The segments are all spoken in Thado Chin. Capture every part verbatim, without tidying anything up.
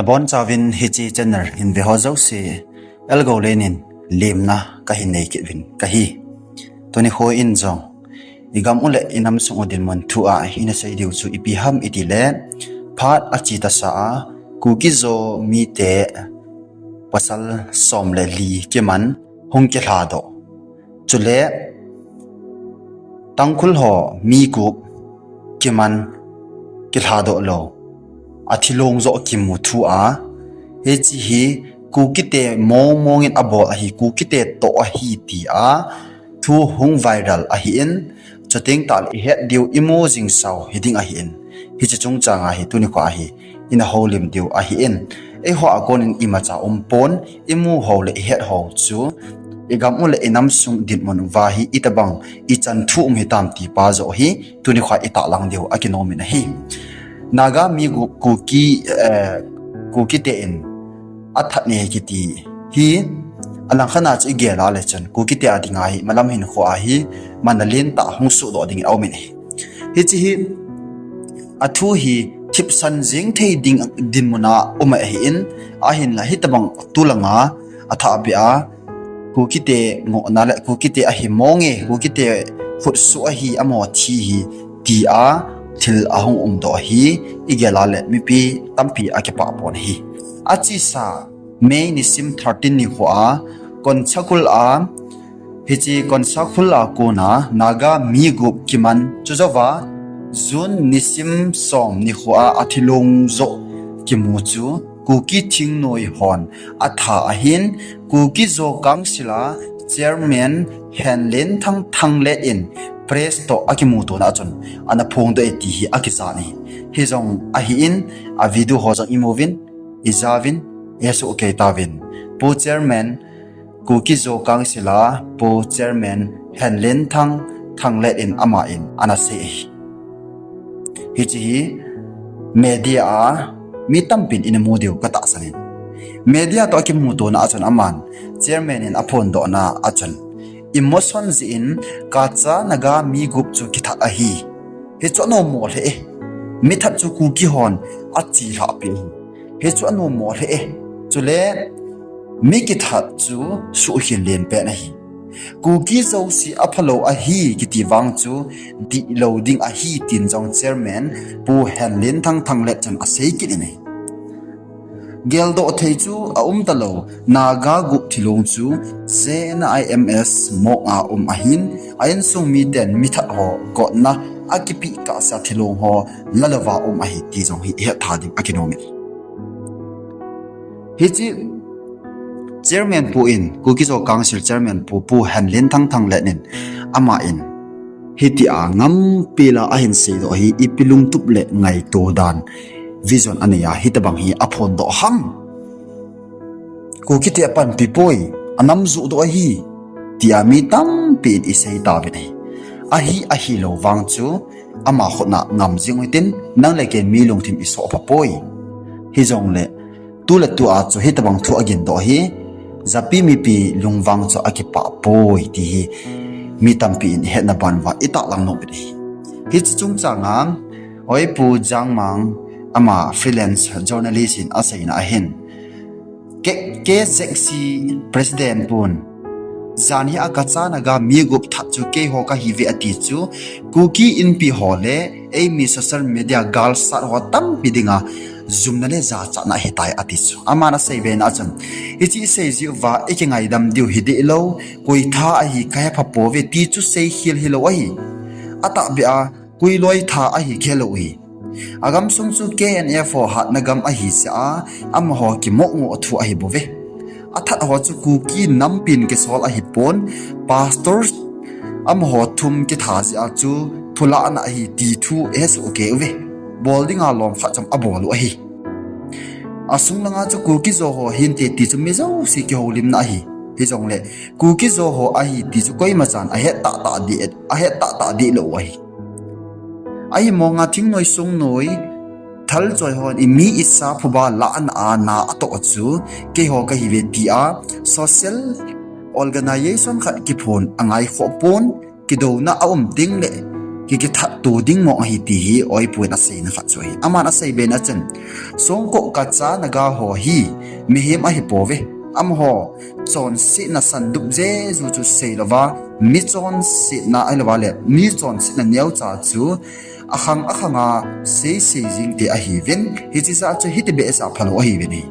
Nabonchauvin hiche channel hin ve ho jouse, Elgoulen in lemna kahin nei kit uvin kahi. Tuni nikho in jong, igam u le inam sung u dinmun thu a ina sei diu chu ipi ham itile, phat ache tasa a, Kuki-Zo mite pasal som le li kiman hung kilhadoh. Chule, Tangkhul ho mi gup kiman kilhadoh lou, athilong joh kimu thu a, hiche hi Kukite mong mong in abol ahi, Kukite toh ahi tia thu hung viral ahin, chuteng tahle ihet diu imu jing sau hiding ahin, hiche chungchang a hi tuni nikho a hi ina houlim diu ahin, eiho a kon in imacha umpon, imu ho le ihet ho chu igam u le inam sung dinmun uva hi itobang ichan thu um hitam ti pa joh hi tuni nikho a itahlang diu akinom in ahi. Naga mi gup Kuki, eh, Kukite in athat e kiti hi, alangkhat a chu igel a le chun Kukite a dinga hi malam hinkho a hi manna lentah hung sohdoh dingin aum in ahi. Hiche hi athu hi thipsan jeng thei ding dinmun a um ahin, ahinla hitobang tulanga athahbeh a Kukite ngohna le Kukite ahi mong e, Kukite khutsoh ahi, amaho thi hi tia thil ahung umdoh hi igel a le mipi tampi akipah pon ahi. Achesa May nisim thirteen nikho a Konsakhul a, hiche Konsakhul a kona Naga mi gup kiman, chujouva June nisim som nikho a athilong joh kimu chu Kuki thingnoi hon atha ahin, Kuki-Zo Council a Chairman Henlenthang Thanglet in press toh akimutona a chun ana phongdoh e ti hi akichan ahi. Hijong ahin, a video ho jong imuvin, ijauvin, ihesoh kei tauvin. Pu Chairman, Kuki-Zo Council a Pu Chairman Henlenthang Thanglet in ama in ana sei ahi. Hiche hi media a mi tampin ina mu diu katahsan in. Media toh akimutona a chun aman Chairman in aphondohna a chun, emotion jeh in Kacha Naga mi gup chu kithat ahi. Hichu anommo lheh e. Mi that chu Kuki hon achelhahpi ahi. Hichu anommo lheh e. Chule mi kithat chu suhkhel len pen ahi. Kuki jouse aphalou ahi kiti vang chu dihlou ding ahi tin jong Chairman Pu Henlenthang Thanglet chun asei kit in ahi. Geldoh thei chu aum talou, Naga gup thilong chu JNIMS mong a um ahin, a insung miten mithat ho gotna akipeh kahsea thilong ho lalouva um ahi ti jong hi ihet tha ding akinom in. Hiche Chairman Pu in, Kuki-Zo Council Chairman Pu, Pu Henlenthang Thanglet in, ama in hitia ngampela ahin seidoh hi ipi lungtup le ngaito dan, vision anei a hitobang hi aphondoh ham. Kukite apanpi poi, anam johdoh ahi, tia mi tampin isei tauvin ahi. Ahi, ahilou vang chu ama khutna ngam jeng u hitin, nang le kei mi lungthim isohpha poi. Hijongle, tu le tu a chu hitobang thu agindoh hi, japi mipi lungvang chu akipah poi ti hi mi tampi in ihetna ban uva itahlang nom u ahi. Hiche chungchang a, Oipu Jangmang, ama freelance journalist in aseina ahin, K-, KZC President pun, janhi a Kacha Naga mi gup that chu keiho kahiuve ati chu, Kuki Inpi ho le eimi social media galsat ho tampi dinga jumna le jachatna ahitai ati chu aman aseibe na chun, hiche isei jeh uva ikingaidam diu hidehlou, koi tha ahi kahepha pouve ti chu seikhel hilou ahi. Atahbeh a, koi loi tha ahi khelou ahi. Agamsung chu KNF ho hatna gam ahi jeh a, amaho kimoh ngoh thu ahibouve. Athat ho chu Kuki nampin kisol ahipon, pastor amaho thum kitha jeh a chu phulahna ahi ti thu ihesoh kei uve. Bol dinga lom khat jong abol u ahi. Asung langa chu Kuki-Zo ho hinte ti chu mi jouse kihoulimna ahi. Hijongle Kuki-Zo ho ahi ti chu koimachan ahet tahtah deh, ahet tahtah dehlou u ahi. Ahimonga thingnoi sungnoi, thalchoi hon imi isa phuba lahna a na atoh chu keiho kahiuve tia social organization khat kiphon angaikhoh pon, kidouna aum tengle kikithat to ding mong ahi ti hi Oipu in aseina khat chu ahi. Aman asei be na chun, Songko Kacha Naga ho hi mihem ahi pove. Amaho chonsetna sandup jeju chu seilouva, mi chonsetna ahilouva le mi chonsetna neocha chu akhang akhanga seisei jing te ahiuvin, hiche jeh chu hiti behseh a phalou ahiuvin ahi.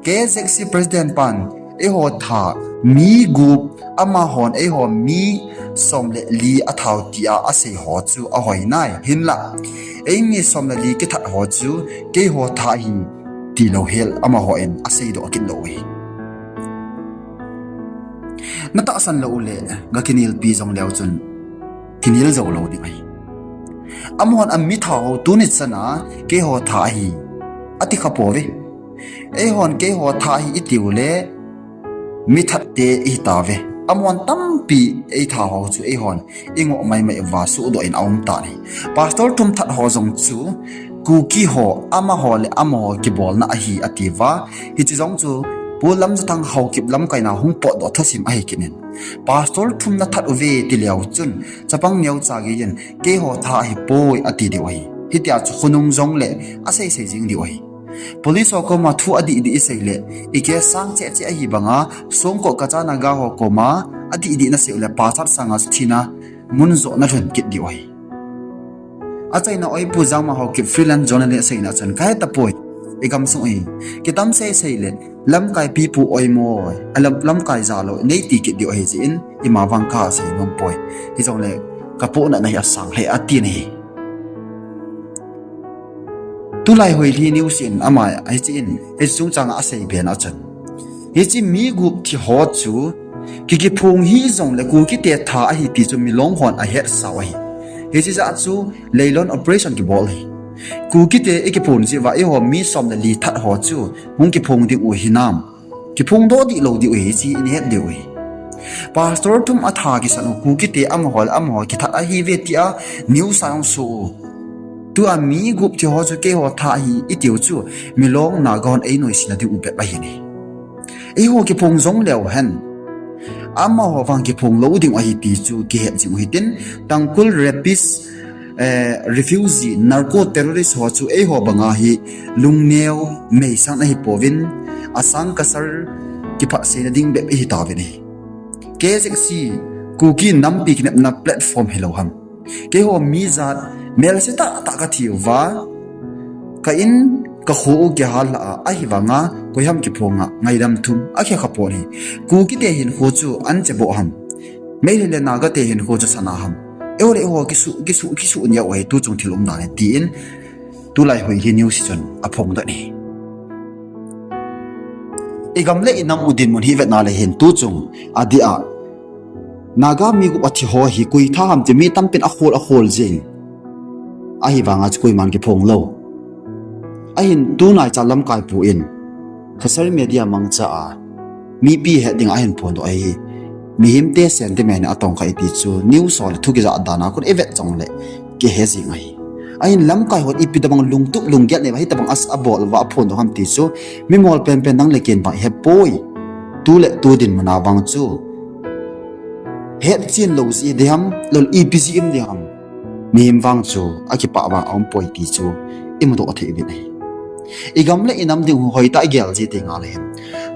K Z C President pan eiho tha mi gup, amahon eiho mi som le li athau tia asei ho chu ahoi nai. Hinla, eimi som le li kithat ho chu keiho tha ahi tilou hel amaho in aseidoh kit lou ahi. Natahsan lou uleh, ga kinelpi jong leu chun kinel jou lou ding ahi. Amahon ami tha ho tuni chana keiho tha ahi ati kha pove. Eihon keiho tha ahi itiu le, mi that te ihi tauve. Amahon tampi eitha ho chu eihon ingoh maimai uva suhdoh in aum tan ahi. Pastor thum that ho jong chu Kuki ho amaho le amaho kibolna ahi atiuva. Hiche jong chu Pu Lamjathang Haokip lamkaina hung potdoh thasim ahi kit in, Pastor thum nathat uve tileu chun chapang neocha geiyin keiho tha ahipoi ati diu ahi. Hitia chu khonung jongle aseisei jing diu ahi. Police ho koma thu adihdih isei le, ike sang cheh cheh ahi banga, Songko Kacha Naga ho koma adihdih nasei ule pachat sanga chu thina mun joh nalhun kit diu ahi. Achaina Oipu Jangma Haokip freelance journalist aseina chun kahe tapoi. Igamsung ahi. Kitam seisei le, lamkai pipu oimo, alam, lamkai jalou neiti kit diu ahi jeh in, ima vang kasei nompoi. Hijongle, kapohnatna hi asang lheh atin ahi. Tulai Hoilhi news in ama hiche in, hiche chungchanga asei be na chun, hiche mi gup thi ho chu kikiphong hijongle Kukite tha ahi ti chu milong hon ahetsau ahi. Hiche jeh a chu leilon operation kibol ahi. Kukite ikiphong jeh uva eiho mi som le li that ho chu hung kiphong ding u hinam, kiphongdoh dih lou diu ahi, hiche in het diu ahi. Pastor thum atha kisan u Kukite amaho le amaho kithat ahiuve tia news a hung soh u. Tua mi gup thi ho chu keiho tha ahi itiu chu milong Naga hon einoisena diu bep ahi ne. Eiho kiphong jong leu hen, amaho vang kiphong lou ding ahi ti chu kihet jing u hitin, Tangkhul rapist, eh, refugee, narco terrorist ho chu eiho banga hi lungneo meisang ahipouvin, asang kasar kiphatseina ding bep ahitauvin ahi. K Z C, Kuki nampi kinepna platform hilou ham. Keiho mi jat melse tahtah kathi uva, ka in kakho u kihal lha a, ahivanga koiham kiphonga ngaidam thum akhe khapon ahi. Kukite hinkho chu ancheboh ham, Meitei le Nagate hinkho chu sana ham, eiho le eiho kisu, kisu, kisu neo ahi tuchung thil umdan hi tin, tulai Hoilhi news chun aphongdoh in ahi. Igam le inam u dinmun hi vetna le hin tuchung adeh a Naga mi gup athi ho hi koi tha ham ti mi tampin akhol akhol jing. Ahivanga chu koiman kiphong lou. Ahin tunaicha lamkaipu in social media mangcha a mipi het dinga ahin phondoh ahi. Mihemte sentiment atongkha iti chu news ho le thu kijah dan a kon ivet jongle kihe jing ahi. Ahin lamkai hon ipi tobang lungtup lunggel neiva hitobang as abol uva aphondoh ham ti chu mimol penpen nang le ken vang ihepoi. Tu le tu dinmun a vang chu hetchen lou jeh ding ham, lol ipi jeh in ding ham, mihem vang chu akipah vang aumpoi ti chu imudoh thei uvin ahi. Igam le inam ding hoitah igel ji tengle hin,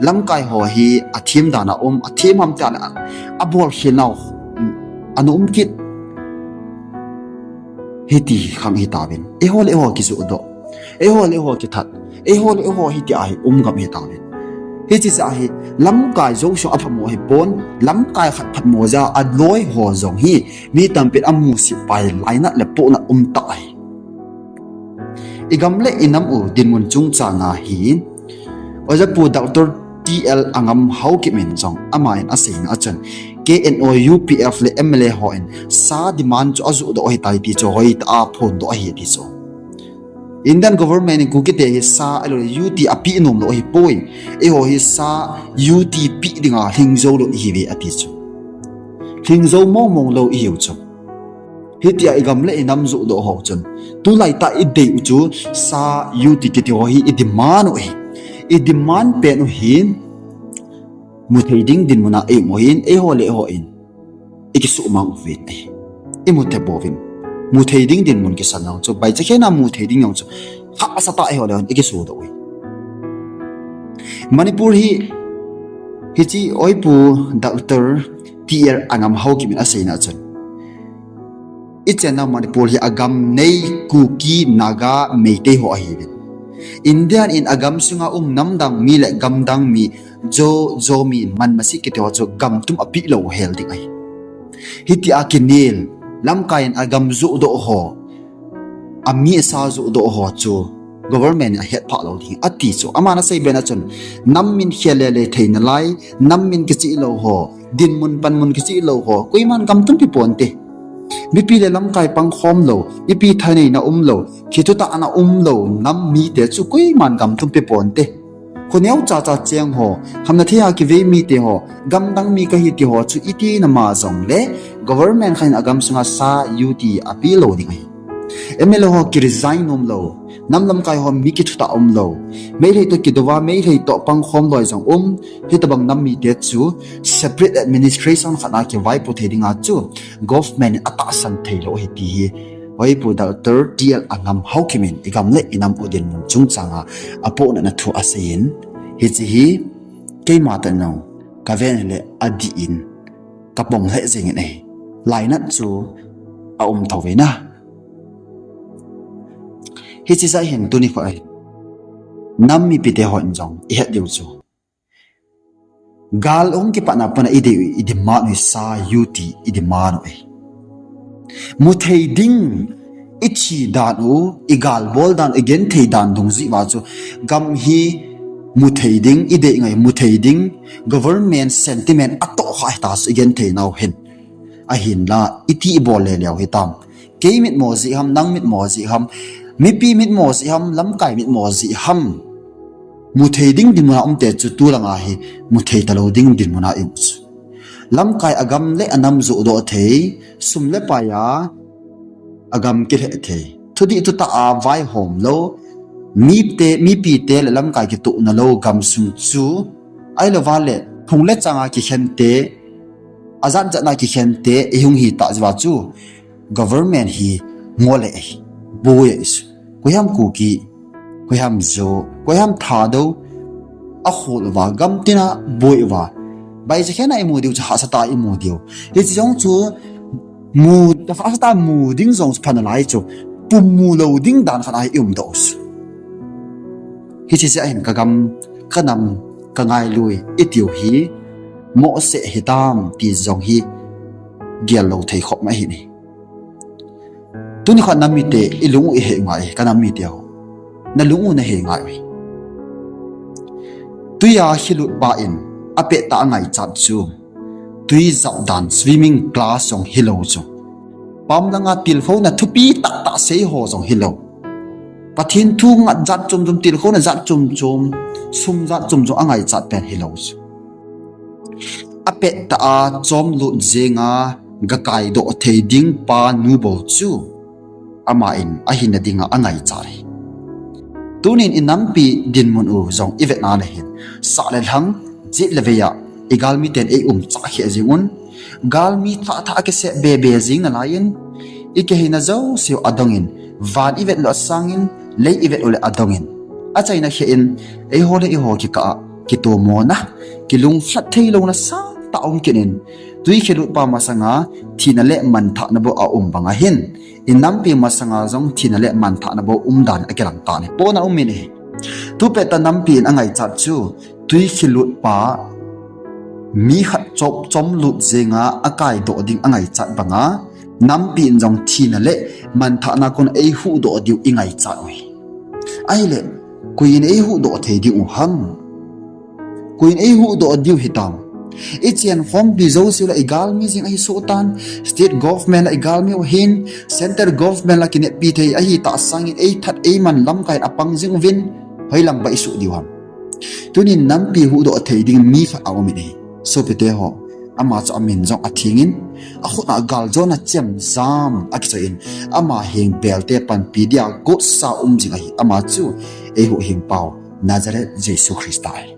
lamkai ho hi athem dan a um, athem ham tile abolkhel nau ana um kit. Hiti khang hitauvin, eiho le eiho kijohdoh, eiho le eiho kithat, eiho le eiho hitia hi um gam hitauvin. Hiche jeh a hi lamkai jouse aphamo ahipon, lamkai khat phatmo jeh a aloi ho jong hi mi tampin amusit pai lainat le pohnat umtah ahi. Igam le inam u dinmun chungchanga hi, Ojapu Doctor T L Angam Haokip in jong aman aseina a chun, K N O, U P F le M L A hon sa demand chu ajohdoh ahitai ti chu hoitah a phondoh ahi ti chu. Indian government in Kukite hi sa ahilou le U T apeh nom lou ahipoi. Eiho hi sa U T peh dinga lhingjou lou ihiuve ati chu. Lhingjou mongmong lou ihiu chu. Hitia igam le inam johdoh ho chun, tulaitah idei u chu sa U T kiti ho hi idemand u ahi. Idemand pen u hin muthei ding dinmun a ium u hin eiho le eiho in ikisuhmang uvin ahi. Imuthei bouvin. Mu thei ding dinmun kisan jong chu, baicha khen a mu thei ding jong chu, hahsa tah a eiho le eiho in ikisodoh u ahi. Manipur hi, hiche Oipu Doctor T L Angam Haokip in aseina chun, ichenna Manipur hi agam nei Kuki, Naga, Meitei ho ahiuvin, India in agam sunga um namdang mi le gamdang mi, Zo, Zomi, Manmasi kiti ho chu gam tum apeh lou hel ding ahi. Hitia kinel, lamkai in agam johdoh ho, ami asa johdoh ho chu government in ahetphah lou ding ati chu. Aman asei bena chun, nam min khel lele thei nalai, nam min kicheh lou ho, dinmun panmun kicheh lou ho, koiman gam tum pe ponte. Mipi le lamkai pangkhom lou, mipi thaneina umlou, kithutahna umlou nam mite chu koiman gam tum pe ponte. Khoneo chacha cheng ho, khamna thei a kivei mite ho, gamdang mi kahi ti ho chu iti nama jongle, government khat in agam sunga sa, U T apeh lou ding ahi. M L A ho kiresign nomlou, nam lamkai ho mi kithutah umlou, Meitei toh kidouva, Meitei toh pangkhom loi jong um, hitobang nam mite chu separate administration khat a kivaipo thei dinga chu government in atahsan theilou ahi ti hi Oipu Doctor T L Angam Haokip in igam le inam u dinmun chungchanga apohnatna thu aseiyin, hiche hi keima tah nong kaven le adih in kapom lheh jengin ahi. Lainat chu aum thou ve na. Hiche jeh hin tuni kho ahi, nam mipite hon jong ihet diu chu, gal hung kipatna pana idei u, idemand u, sa, U T idemand u ahi. Mu thei ding, ithi dan u, igal bol dan u, igenthei dan dungjui uva chu, gam hi mu thei ding, idei ngai mu thei ding, government sentiment atoh kha hita chu igenthei nau hin. Ahinla, iti ibol leleu hitam. Kei mitmo jeh ham, nang mitmo jeh ham, mipi mitmo jeh ham, lamkai mitmo jeh ham, mu thei ding dinmuna umte chu tulanga hi mu thei talou ding dinmuna i um chu. Lamkai agam le anam johdoh thei, sum le pai a agam kilheh thei, thudih thutah a vaihom lou, mite, mipite le lamkai kitohna lou gamsung chu, ahilouva le phung le changa kikhente, ajat jatna kikhente ihung hitah jeh uva chu government hi ngol e ahi, boi e ahi. Koiham Kuki, koiham Zo, koiham Thadou, akhol uva, gam tina boi uva, baicha khen a imu diu chu hahsatah a imu diu. Hiche jong chu mu, hahsatah a mu ding jong chu pha nalai chu, pum mu lou ding dan khat a iumdoh u chu. Hiche jeh hin kagam, kanam, kangailui itiu hi mohseh hitam ti jong hi gel lou thei khop ma ahi. Tuni kho nam mite ilung u ihei ngai, kanam mite ho. Nalung u nahei ngai uve. Twi a khilut pa in apettah a angaichat chu, twi jap dan swimming class jong hilou chu, pam langa tilkhouna thupi tahtah sei ho jong hilou, Pathen thu ngat jat chom chom, tilkhouna jat chom chom, sum jat chom chom angaichat pen hilou chu, apettah a chomlut jenga gakaidoh thei ding pa nu bou chu, ama in ahinna dinga angaichat ahi. Tunin inampi dinmun u jong ivetna le hin, sah le lhang, jet le vei a igalmiten eiumchah kheh jeng un, galmi thah thah a kisep bebe jeng nalai in, ikihina jouseu adongin, van ivet lou asangin, lei ivet u le adongin, achaina kheh in, eiho le eiho kikah a kitomona, kilungkhat theilouna sangtah aum kit in, twi khilut pa masanga thina le manthahna bou aum bang ahin, inampi masanga jong thina le manthahna bou umdan akilang tan ahi. Pona um in ahi. Tupettah nampi in angaichat chu, twi khilut pa mi khat chom, chomlut jenga akaidoh ding angaichat banga, nampi in jong thina le manthahna kon eihuhdoh diu ingaichat u ahi. Ahile, koi in eihuhdoh thei ding u ham? Koi in eihuhdoh diu hitam? Ichenkhompi jouseu le igalmi jeng ahi sohtan, state government la igalmi u ahin, centre government la kineppi thei ahitah sangin eithat eiman lamkai in apang jeng uvin, hoilam ba isuh diu ham? Tunin nampi huhdoh thei ding mi khat aum in ahi. Sopite ho, ama chu amin jong athengin, akhut a galjona chemjam akichoi in, ama heng belte panpi dia gotsa um jing ahi, ama chu eihuhhing pau Nazareth Jesu Christa ahi.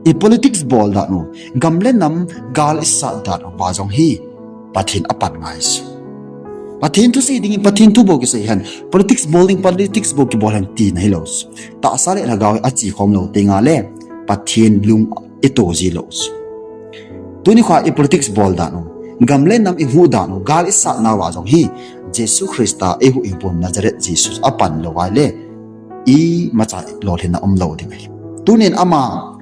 I politics bol dan u, gam le nam gal isat dan uva jong hi Pathen apan ngai chu. Pathen thusei ding in Pathen thu bou kisei hen, politics bol ding politics bou kibol hen tina hilou. Tahsa le lhagao hi achi khom lou teng le Pathen lung ito ji lou. Tuni kho a i politics bol dan u, gam le nam i huh dan u, gal i sat nauva jong hi Jesu Christa i huhhing pon Nazareth Jesus a pan lou vai le imacha lolhinna um lou ding ahi. Tunin ama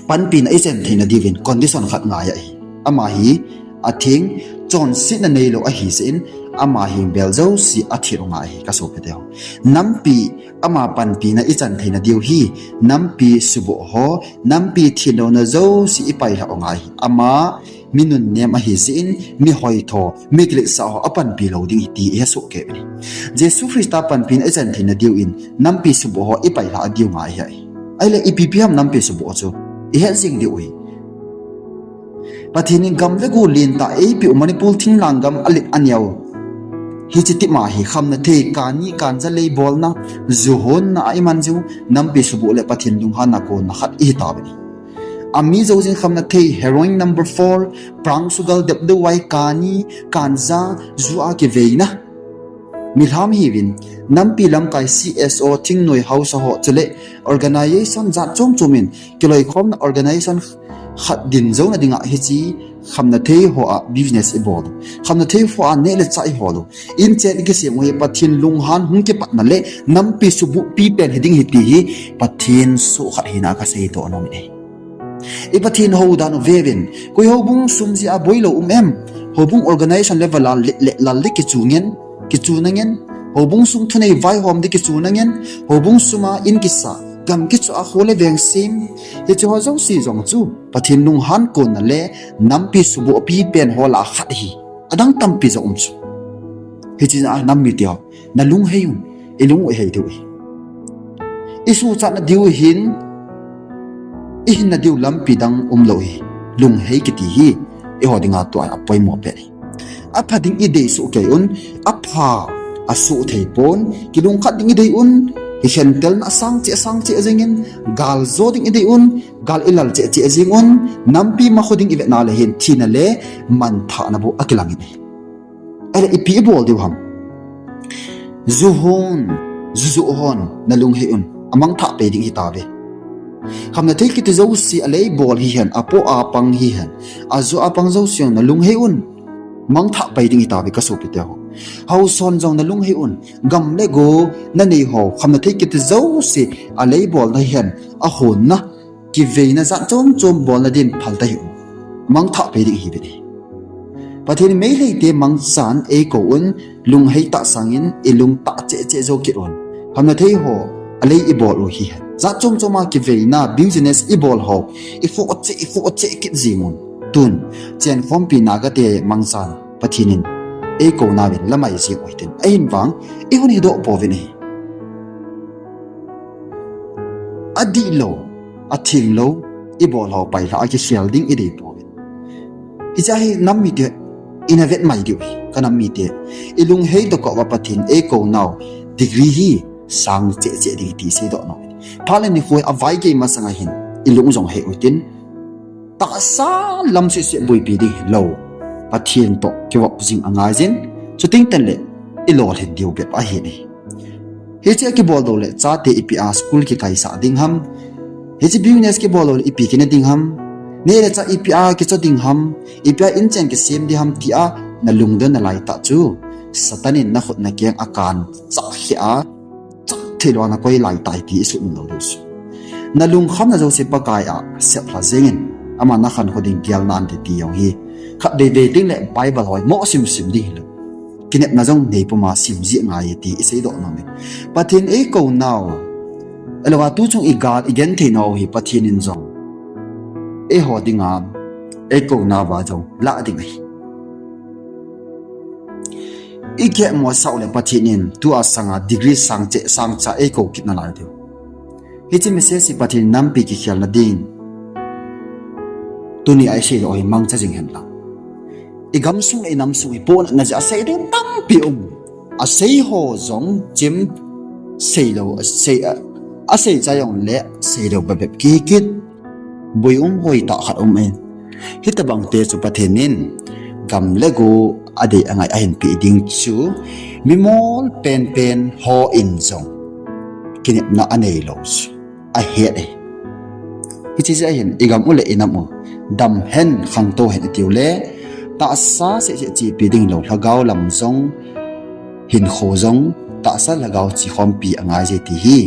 panpina i chan theina diuvin condition khat ngai ahi. Ama hi atheng, chonsetna neilou ahi jeh in, ama hi bel jouse atheng u ngai ahi, ka sopi teho. Nampi ama panpina i chan theina diu hi, nampi suboh ho, nampi thenlouna jouse i pailhah u ngai ahi. Ama mi nunnem ahi jeh in, mi hoitho, mi kiletsah ho a panpi lou ding ahi ti i hesoh kei u ahi. Jesu Christa panpina i chan theina diuvin, nampi suboh ho i pailhah diu ngai ahi. Ahile ipi ipi ham nampi suboh chu i het jing diu ahi. Pathen in gam le go lentah eipeh u Manipur thinglhang gam alet aneo. Hiche tima hi khamna thei, kani, ganja lei bolna, ju honna a iman jing u, nampi suboh le Pathen lunghanna konna khat ihi tauvin ahi. Ami joujin khamna thei, heroin number four, brown sugar, depdowai, kani, ganja, ju a kiveina. Milham hiuvin, nampi lamkai C S O, thingnoi hausa ho, chule organization jat chom chom in kiloikhomna organization khat din jouna dinga hiche khamna thei ho a business i bol u. Khamna thei ho a neh le chah i hol u. Inchen i kisem u hi Pathen lunghan hung kipatna le nampi suboh pi pen hiding ahi ti hi Pathen soh khat hina ka seidoh nom e. I Pathen hou dan u veuvin, koi houbung sum jeh a boilou um em? Houbung organization level a le, le, lal le kichu ngen, kichuna ngen, houbung sung thunei vaihom di kichuna ngen, houbung sum a in kisa, gam kichu a kho le veng sem, hiche ho jouse jong chu Pathen lunghan konna le nampi suboh pi pen ho lah a khat ahi. Adang tampi jong um chu. Hiche a nam mite ho, na lunghei un, i lung u hei diu ahi. I suhchatna diu hin, i hinna diu lampi dang umlou ahi. Lunghei kiti hi eiho dinga tua apoimo pen ahi. Apha ding i dei soh kei un, apha asoh thei pon, kilungkhat ding i dei un, i khentelna asang cheh, asang cheh jing in, gal jo ding i dei un, gal i lal cheh cheh jing un, nampi makho ding i vetna le hin thina le manthahna bou akilang in ahi. Ahile ipi i bol diu ham? Ju hon, ju joh hon, na lunghei un, amangthah pei ding ahi tauve. Khamna thei kiti jouse, alei bol hihen, apoh a pang hihen, ajoh a pang jouse jong na lunghei un, mangthah pei ding ahi tauve ka sopi teho. Haosa hon jong na lunghei un, gam le go na nei ho, khamna thei kiti jouse, alei bolna hihen, ahonna, kiveina jat chom chom bolna din phal tahih un, mangthah pei ding ahi ve. Pathen in Meiteite mangchan eikou un, lunghei tah sangin i lungtah cheh cheh jou kit un. Khamna thei ho, alei i bol u hihen, jat chom chom a kiveina business i bol ho, i khoh cheh, i khoh cheh kit jing un. Tun, chenkhompi Naga te mangchan Pathen in eikou nauvin lamai jing u hitin, ahin vang i hon hidoh pouvin ahi. Adihlou, athenglou i bol ho pailhah a kikhel ding i dei pouvin. Hiche hi nam mite in avet mai diu ahi, ka nam mite. I lunghei doh kah uva Pathen eikou nau degree hi sang cheh cheh ding ti seidoh nom e. Phat le nikho hi avaigei masang a hin i lung jong hei u hitin, tahsa lam seh seh boipi ding hilou, Pathen toh kivop jing angai jin, chuteng teng le i lolhin diu bep ahi e. Hiche a kibol doh le chate ipi a school kikaisah ding ham, hiche business kibol doh le ipi kine ding ham, neh le chah ipi a kicho ding ham, ipi a inchen kisem ding ham tia na lungdonna laitah chu Satan in na khut na keng a kan chah kheh a, chah theilou a na koi laitai ti i sumil lou diu chu. Na lungkhamna jouse Pakai a seplha jeng in, ama na khankho ding gelna ante ti jong hi, khatvei vei teng le Bible ho hi mo sim sim ding hilou, kinepna jong nei puma sim jeh ngai ti i seidoh nom e. Pathen eikou nau, ahilouva tuchung i gal i genthei nau hi Pathen in jong eiho dinga eikou nauva jong lah ding ahi. I kihemo sah u le Pathen in tua sanga degree sang cheh sang cha eikou kit nalai diu. Hiche message hi Pathen in nampi kikhelna ding tuni a i seidoh hi mangcha jing hen lang, i gamsung le i namsung hi pohnatna jeh a sei ding tampi um. Asei ho jong chim seilou, asei, asei chai jong le seilou bep bep kikit. Boi um hoitah khat um e. Hitobang te chu Pathen in kam le go adei angai ahin peh ding chu mimol penpen hon jong kinepna aneilou chu ahet ahi. Hiche jeh a hin igam u le inam u damhen khangtou hen itiu le tahsa seh seh chepi ding lou, lhagao lam jong, hinkho jong, tahsa lhagao chekhompi angai je ti hi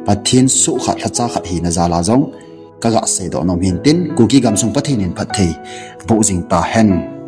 Pathen soh khat lhacha khat hina jal a jong kaga seidoh nom hin tin, Kuki gamsung Pathen in phatthei boh jing tahen.